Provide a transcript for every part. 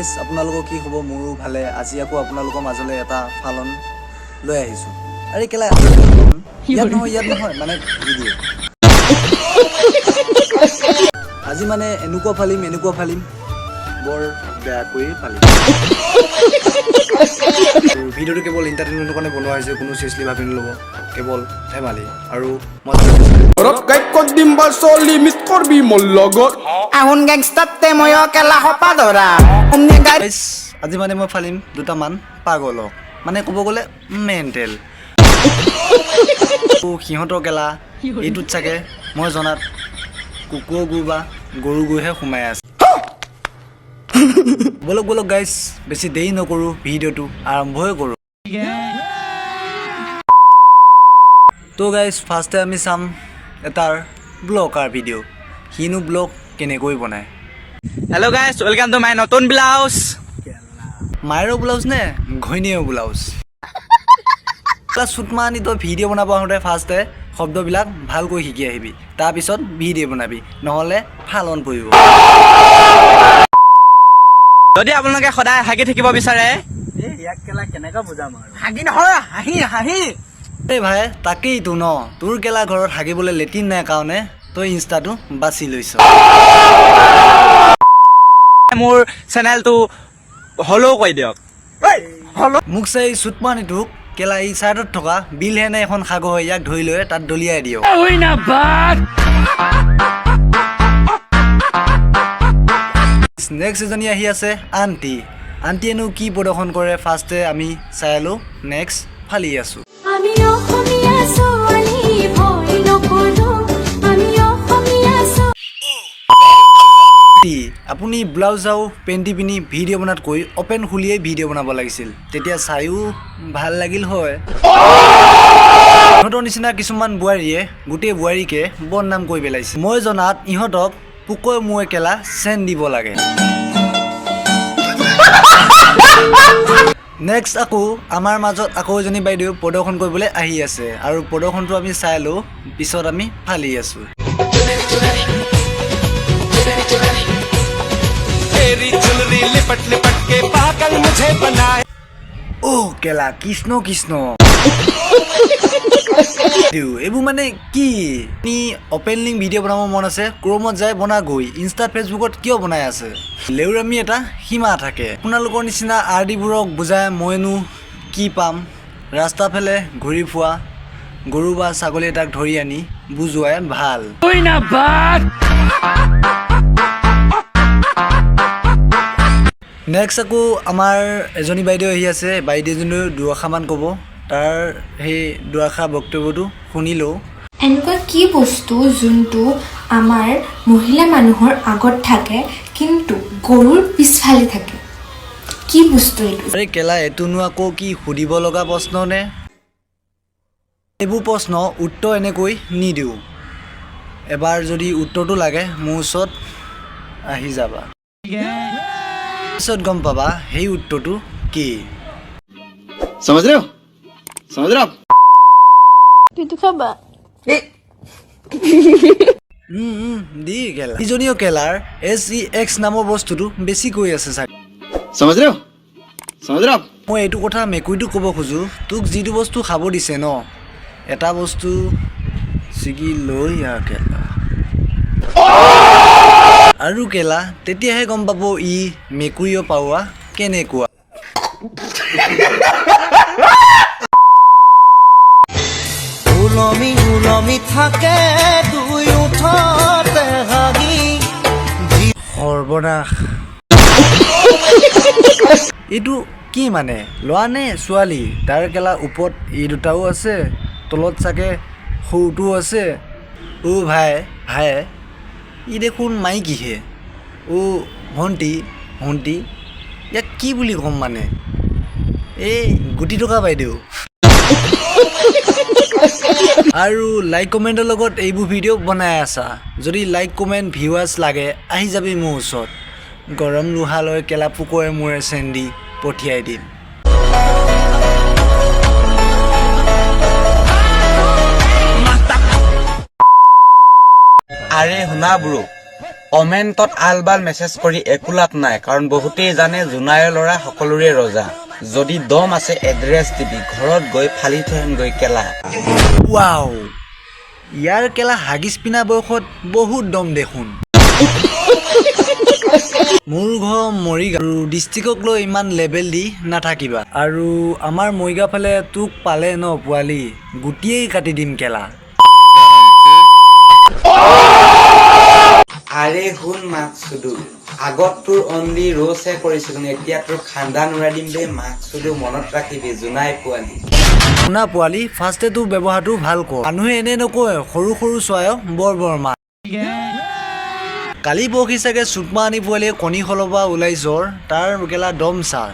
Guys, আপোনালোকৰ কি খবৰ? মোৰো ভালে। আজি আকৌ আপোনালোকৰ মাজলৈ এটা ফালন লৈ আহিছোঁ। আৰে কেলা, ইয়াত নহয়, ইয়াত নহয়, মানে ভিডিঅ'। আজি মানে এনেকুৱা ফালিম, এনেকুৱা ফালিম, বৰ বেয়াকৈয়ে ফালিম। ভিডিঅ'টো কেৱল এণ্টাৰটেইনমেণ্টৰ কাৰণে বনোৱা হৈছে, কোনো চিৰিয়াছলি ভাবি নল'ব, কেৱল ধেমালি আৰু মজা। ঘৰত গাই ক'ত দিম বা চলি মিছ কৰবি মোৰ লগত। আহোন গেংষ্টাৰতে ময়ো কেলা সপা ধৰা অমনে গাড়ী। গাইজ, আজি মানে মই ফালিম দুটামান পাগলক, মানে ক'ব গ'লে মেণ্টেল সিহঁতৰ। কেলা এইটোত চাগে মই জনাত কুকুৰ গু বা গৰু গুহে সোমাই আছে। ব'লক ব'লক গাইজ, বেছি দেৰি নকৰোঁ, ভিডিঅ'টো আৰম্ভই কৰোঁ। তো গাইজ, ফাৰ্ষ্টে আমি চাম এটাৰ ব্লগাৰ ভিডিঅ', সিনো ব্লগ কেনেকৈ বনায়। Hello guys, welcome to my নতুন ব্লাউজ। মায়েৰো ব্লাউজ নে ঘৈণীয়েও ব্লাউজ? চুটমা আনি তই ভিডিঅ' বনাব আহোঁতে ফাৰ্ষ্টে শব্দবিলাক ভালকৈ শিকি আহিবি, তাৰপিছত ভিডিঅ' বনাবি, নহ'লে ফালন পৰিব। যদি আপোনালোকে সদায় হাগি থাকিব বিচাৰে। হাগি নহয়, হাঁহি হাঁহি। এই ভাই, তাকেইতো ন, তোৰ কেলা ঘৰত হাগিবলৈ লেট্ৰিন নাই কাৰণে তই ইনষ্টাটো বাছি লৈছ। মোৰ চেনেলটো হলেও কৈ দিয়ক। মোক চাই চুটমানিটোক কেলা এই চাইডত থকা বিল হেনে এখন সাগৰ হয়, ইয়াক ধৰি লৈ তাত দলিয়াই দিয়ক। নেক্সট এজনী আহি আছে, আণ্টি। আণ্টিয়েনো কি প্ৰদৰ্শন কৰে ফাৰ্ষ্টে আমি চাই লওঁ, নেক্সট ফালি আছোঁ। আমি অসমীয়া ছোৱালী, ভয় নকৰো, আমি অসমীয়া আণ্টি, আপুনি ব্লাউজ আৰু পেণ্টি পিন্ধি ভিডিঅ' বনাতকৈ অ'পেন খুলিয়েই ভিডিঅ' বনাব লাগিছিল, তেতিয়া চায়ো ভাল লাগিল হয়। ইহঁতৰ নিচিনা কিছুমান বোৱাৰীয়ে গোটেই বোৱাৰীকে বদনাম কৰি পেলাইছে। মই জনাত ইহঁতক পোকৈ মোৱে কেলা চেন দিব লাগে। নেক্সট আকৌ আমাৰ মাজত আকৌ এজনী বাইদেউ প্ৰদৰ্শন কৰিবলৈ আহি আছে আৰু প্ৰদৰ্শনটো আমি চাই লওঁ, পিছত আমি ফালি আছোঁ। तेरी चुनरी लिपट लिपट के पागल मुझे बनाए। অ' কেলা, কৃষ্ণ কৃষ্ণ, এইবোৰ মানে কি? আপুনি অপেন লিংক ভিডিঅ' বনাব মন আছে, ক্ৰমত যাই বনাগৈ, ইনষ্টা ফেচবুকত কিয় বনাই আছে? লেউৰামি এটা সীমা থাকে। আপোনালোকৰ নিচিনা আৰ ডিবোৰক বুজাই মইনো কি পাম? ৰাস্তা ফালে ঘূৰি ফুৰা গৰু বা ছাগলী এটাক ধৰি আনি বুজোৱাই ভাল। নেক্সট আকৌ আমাৰ এজনী বাইদেউ আহি আছে। বাইদেউজনীও দুআষাৰমান ক'ব, তাৰ সেই দুআষাৰ বক্তব্যটো শুনিলেও। এনেকুৱা কি বস্তু যোনটো আমাৰ মহিলা মানুহৰ আগত থাকে কিন্তু গৰুৰ পিছফালে থাকে? কি বস্তু এইটো? আৰে কেলা, এইটোনো আকৌ কি সুধিব লগা প্ৰশ্ন নে? এইবোৰ প্ৰশ্ন উত্তৰ এনেকৈ নিদিওঁ। এবাৰ যদি উত্তৰটো লাগে, মোৰ ওচৰত আহি যাবা, পিছত গম পাবা সেই উত্তৰটো কি। समझ रहे हो? समझ रहे हो आप? খাবা। দি কেলা, ইজনীও কেলাৰ এছ ই এক্স নামৰ বস্তুটো বেছিকৈ আছে চাগে। समझ रहे हो? समझ रहे हो आप? মই এইটো কথা মেকুৰীটোক ক'ব খোজোঁ, তোক যিটো বস্তু খাব দিছে ন, এটা বস্তু ছিগি লৈ আহ কেলা, আৰু কেলা তেতিয়াহে গম পাব ই মেকুৰীও পাওৱা কেনেকুৱা। ওলমি ওলমি থাকে দুই ওঠতে হাঁহি। সৰ্বনাশ, এইটো কি মানে ল'ৰা নে ছোৱালী? তাৰ কেলা ওপৰত এই দুটাও আছে, তলত চাগে সৰুটোও আছে। অ' ভাই ভাই, ই দেখোন মাইকীহে। অ' ভণ্টি ভণ্টি, ইয়াক কি বুলি ক'ম মানে? এই গুটি থকা বাইদেউ। আৰু লাইক কমেণ্টৰ লগত এইবোৰ ভিডিঅ' বনাই আছা, যদি লাইক কমেণ্ট ভিউৱাৰ্ছ লাগে আহি যাবি মোৰ ওচৰত, গৰম লোহালৈ কেলা পোকৰে মোৰে চেন্দি পঠিয়াই দিম। আৰে শুনা ব্ৰো, কমেণ্টত আল বাল মেছেজ কৰি একো লাভ নাই, কাৰণ বহুতেই জানে জোনাইৰ ল'ৰা সকলোৰে ৰজা। যদি দম আছে এড্ৰেছ দিবি, ঘৰত গৈ ফালি থৈ আহিমগৈ কেলা। ৱাও, ইয়াৰ কেলা হাগিছ পিনা বয়সত বহুত দম দেখোন। মোৰ ঘৰ মৰিগাঁও আৰু ডিষ্ট্ৰিক্টক লৈ ইমান লেবেল দি নাথাকিবা। আৰু আমাৰ মৰিগাঁও ফালে তোক পালে ন পোৱালি, গুটিয়েই কাটি দিম কেলা। আৰে শুন মাক চুদু, আগত তোৰ অনলি ৰ'চহে কৰিছিলো, এতিয়া তোৰ খান্দান উৰাই দিম বে মাক চুদু। মনত ৰাখিবি জোনাই পোৱালি। শুনা পোৱালি, ফাৰ্ষ্টে তোৰ ব্যৱহাৰটো ভাল কৰ। মানুহে এনে নকয়, সৰু সৰু চোৱায় বৰ বৰ মাত। কালি পৰহি চাগে চুটমা আনি পোৱালিয়ে কণী খলৰ পৰা ওলাই জ্বৰ তাৰ গেলা দম চাৰ।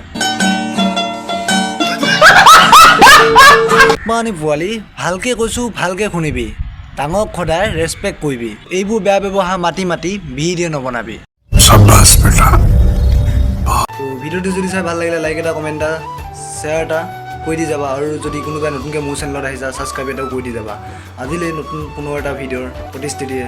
চুটমা আনি পোৱালি, ভালকে কৈছো, ভালকে শুনিবি। ডাঙৰক সদায় ৰেচপেক্ট কৰিবি। এইবোৰ বেয়া ব্যৱহাৰ মাতি মাতি ভিডিঅ' নবনাবি। তো ভিডিঅ'টো যদি চাই ভাল লাগিলে লাইক এটা, কমেণ্ট এটা, শ্বেয়াৰ এটা কৰি দি যাবা। আৰু যদি কোনোবাই নতুনকৈ মোৰ চেনেলত আহিছা, ছাবস্ক্ৰাইব এটাও কৰি দি যাবা। আজিলৈ নতুন পুনৰ এটা ভিডিঅ'ৰ প্ৰতিশ্ৰুতিৰে।